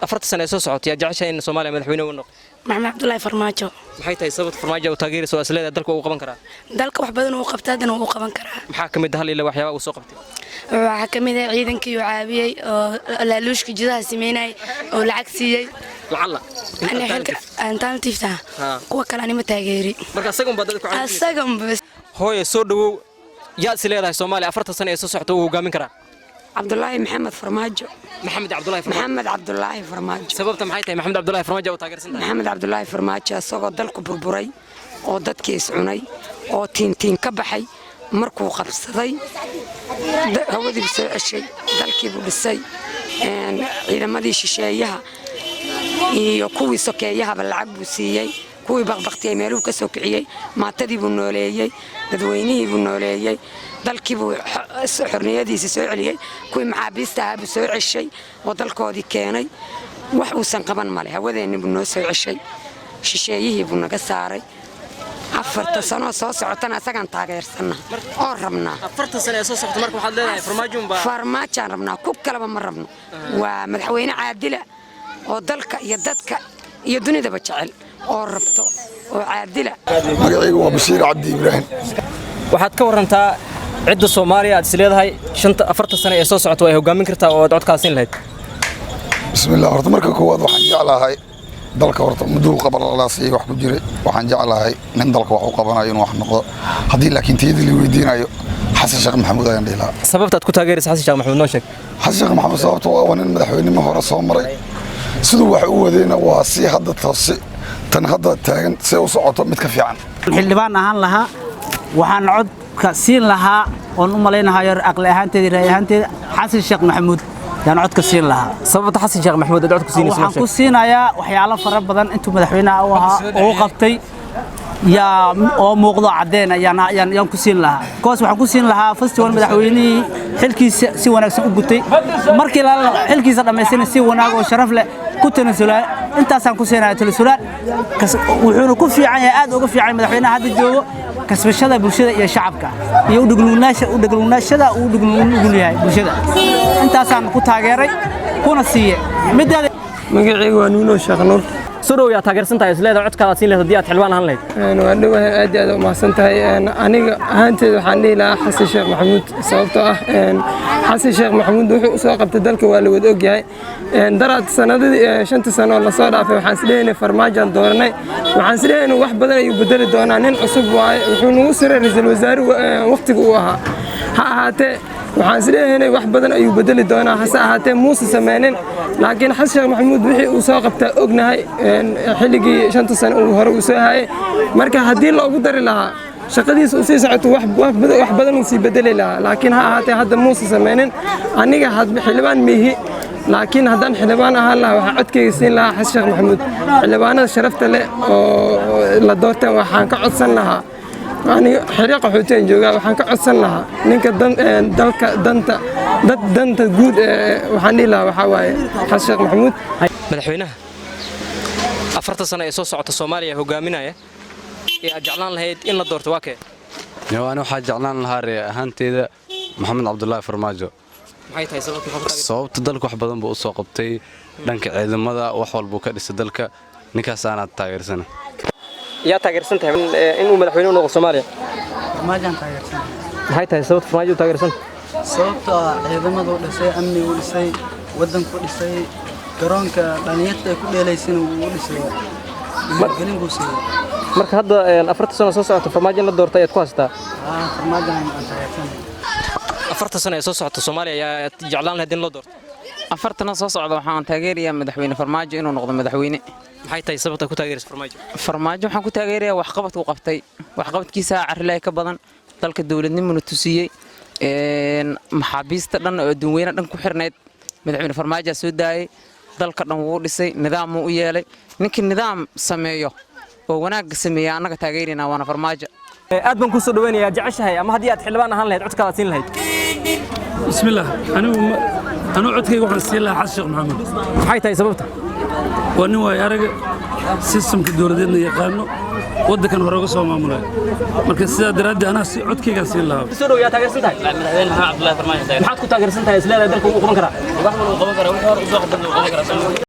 40 sano ee soo socotay yaa jeceshahay in Soomaaliya madaxweyne uu noqdo? Maxamed Cabdulaahi Farmaajo. Maxay tahay sababta Farmaajo uu taageerayso oo isleedahay dalka uu qaban karaa? Dalka wax badan uu qabtay, haddana wuu qaban karaa. Maxaa ka mid ah hal ila waxyaabaha uu soo qabtay? Waxaa ka mid ah ciidankii uu caawiyey oo laaluushka jidaha sameynayay oo lacag siiyey. Lacalla Alternative kuwa kale anima taageeri. Marka asaga unbaa dadka ku caawinaysa? Asaga unba. Hooye, soo dhawow. Yaad is leedahay Soomaaliya 40 sano ee soo socota uu hogaamin karaa? Cabdulaahi Maxamed Farmaajo. Maxamed Cabdulaahi Farmaajo. Maxamed Cabdulaahi Farmaajo. Sababta maxay tahay Maxamed Cabdulaahi Farmaajo uu taageersan tahay? Maxamed Cabdulaahi Farmaajo isagoo dalku burburay oo dadkii iscunay oo tiintiin ka baxay markuu qabsaday, hawadiibuu soo ceshay, dalkiibuu dhisay, ciidamadii shisheeyaha iyo kuwii sokeeyahaba lacag buu siiyey, kuwii baqbaktiyey meeluhu ka soo kiciyey, maatadii buu nooleeyey, dadweynihii buu nooleeyey, dalkii buu xorniyadiisa soo celiyey, kuwii maxaabiista ahaa buu soo ceshay oo dalkoodii keenay. Wax uusan qaban male. Hawadeenni buu noo soo ceshay, shisheeyihii buu naga saaray. 4ta sanoo soo socotana asagaan taageersanna oo rabnaa. 40 sano ee soo socota marka waxaad leedahay Farmaajo unbaa? Farmaajaan rabnaa, ku kalaba ma rabno. Waa madaxweyne caadila oo dalka iyo dadka iyo dunidaba jecel oo rabto oo caadila. Magacaygu waa Bashiir Cabdi Ibraahim. Waxaad ka warantaa cidda Soomaaliya aad is leedahay 5 40 sano ee soo socota way hogaamin kartaa oo aad codkaa siin lahayd. Bismillah. Horta marka koowaad waxaan jeclahay dalka horta mudduu qabalalaasay wax ku jiray. Waxaan jeclahay nin dalka wax u qabanayo inuu wax noqdo. Haddii laakiin tiyadii la weydiinayo, Xasan Sheekh Maxamuud ayaan dhihi lahaa. Sababta aad ku taageeraysa Xasan Sheekh Maxamuud noo sheeg. Xasan Sheekh Maxamuud sababta waa nin madaxweynimo hore soo maray. Siduu wax u wadayna waa si hadda toose tan hadda taagan si u socoto mid ka fiican. Xildhibaan ahaan lahaa, waxaan codka siin lahaa oon u malaynahayo aqli ahaanteeda, ra'yi ahaanteeda, Xasan Sheekh Maxamuud yaan codka siin lahaa. Sababta Xasan Sheekh Maxamuud aad codka siinayso? Waxaan ku siinayaa waxyaalo fara badan intuu madaxweynaha u ahaa oo u qabtay yaa oo muuqdo caddeen yaan ku siin lahaa. Koos waxaan ku siin lahaa, first one, madaxweynihii xilkiisa si wanaagsan u gutay, markii la xilkiisa dhammaystina si wanaag oo sharaf leh ku tanasulaa. Intaasaan ku siinaya tanasulaan. Wuxuuna ku fiican yahay, aad uga fiican madaxweynaha hadda joogo, kasbashada bulshada iyo shacabka iyo udhuglunaashada uu udhugnugul yahay bulshada. Intaasaan ku taageeray kuna siiye mideeda. Magacaygu waa Nuuno Sheekh Nuur. Soo dhow. Yaa taageersan tahay is leedahay codkaada aad siin lahayd haddii aad xildhibaan ahaan lahayd? Waa dhowahay, aad iyo aad u mahadsan tahay. Aniga ahaanteeda waxaan dhihi lahaa Xasan Sheekh Maxamuud, sababtoo ah Xasan Sheekh Maxamuud wuxuu usoo qabtay dalka waa la wada ogyahay. Daraad sanadadii 5ta sano oo lasoo dhaafay waxaan isleeyahay Farmaajaan dooranay, waxaan isleeyahay wax badan ayuu bedeli doonaa, nin cusub waaye, wuxuu nagu siray ra'iisul wasaare waqtiga uu ahaa. Ha ahaatee waxaan isleeyahay wax badan ayuu bedeli doonaa, hase ahaatee muuse sameynin. Laakiin Xasan Sheekh Maxamuud wixii uu soo qabtaa ognahay xilligii 5ta sano uu hore uu soo hayay. Marka haddii loogu dari lahaa shaqadiisa uu sii socoto, wax badan uu sii bedeli lahaa. Laakiin ha ahaatee hadda muuse sameynin. Aniga xildhibaan miihi, laakiin haddaan xildhibaan ahaan lahaa waxaan codkayga siin lahaa Xasan Sheekh Maxamuud. Xildhibaanada sharafta leh oo la doorteen waxaan ka codsan lahaa, aniga xeryo qaxootiyan joogaa, waxaan ka codsan lahaa ninka dalka danta dad danta guud ee waxaan dhihi lahaa waxaa waaye Xasan Sheekh Maxamuud. Madaxweynaha 40 sano ee soo socota Soomaaliya hogaaminaya ee aad jeclaan lahayd in la doorto waa kee? Ani waxaa jeclaan lahaa ree ahaanteeda Maxamed Cabdulaahi Farmaajo. Maxay tahay sababta? Maxaa ku taageersan? Sababta, dalka wax badan buu u soo qabtay, dhanka ciidamada wax walbuu ka dhisay dalka. Ninkaasaanaad taageersana. Yaa taageersan tahay inuu madaxweyne u noqdo Soomaaliya? Farmaajaan taageersan. Maxay tahay sababta Farmaajo u taageersan? Sababtoo ah ciidamadu dhisay, amnigu dhisay, waddanku dhisay, garoonka dhalinyarta ay ku dheelaysana wuu u dhisay, dhiirigelin buu siiyey. Marka hadda 40 sano soo socota Farmaajo in la doorto ayaad ku haysataa? Aa, Farmaajaan aan taageersanay. 40 sano ee soo socota Soomaaliya ayaa jeclaan lahayd in loo doorto? 40 soo socda waxaan taageerayaa madaxweyne Farmaajo inuu noqdo madaxweyne. Maxay tahay sababta ku taageeraysa Farmaajo? Farmaajo waxaan ku taageerayaa waxqabadkuu qabtay. Waxqabadkiisa carrilaahi ka badan, dalka dowladnimuna tusiyey, maxaabiista dhan oo adduun weyne dhan ku xirnayd madaxweyne Farmaajoa soo daayey, dalka dhan wuu dhisay, nidaamuu u yeelay. Ninkii nidaam sameeyo oo wanaagga sameeya annaga taageeraynaa, waana Farmaajo. Aad baan kusoo dhaweynayaa. Jeceshahay ama haddii aad xildhibaan ahaan lahayd codkaada siin lahayd? Bismillaah. Anigu codkayga waxaan siin lahaa Xasan Sheekh Maxamuud. Maxay tahay sababta? Waa nin waayo araga, sistamka dowladeedna yaqaano, waddankan hore uga soo maamulay. Marka sidaa daraaddeed anaa si codkaygaan siin lahaa. Soo dhow. Yaa taageersan tahay? Madaxweyne Maxamed Cabdullaahi Farmaajo. Maxaad ku taageersan tahay isleedahay dalka uu qaban karaa? Wax walba uu qaban karaa, wixii hore u soo qabtay uu qaban karaa.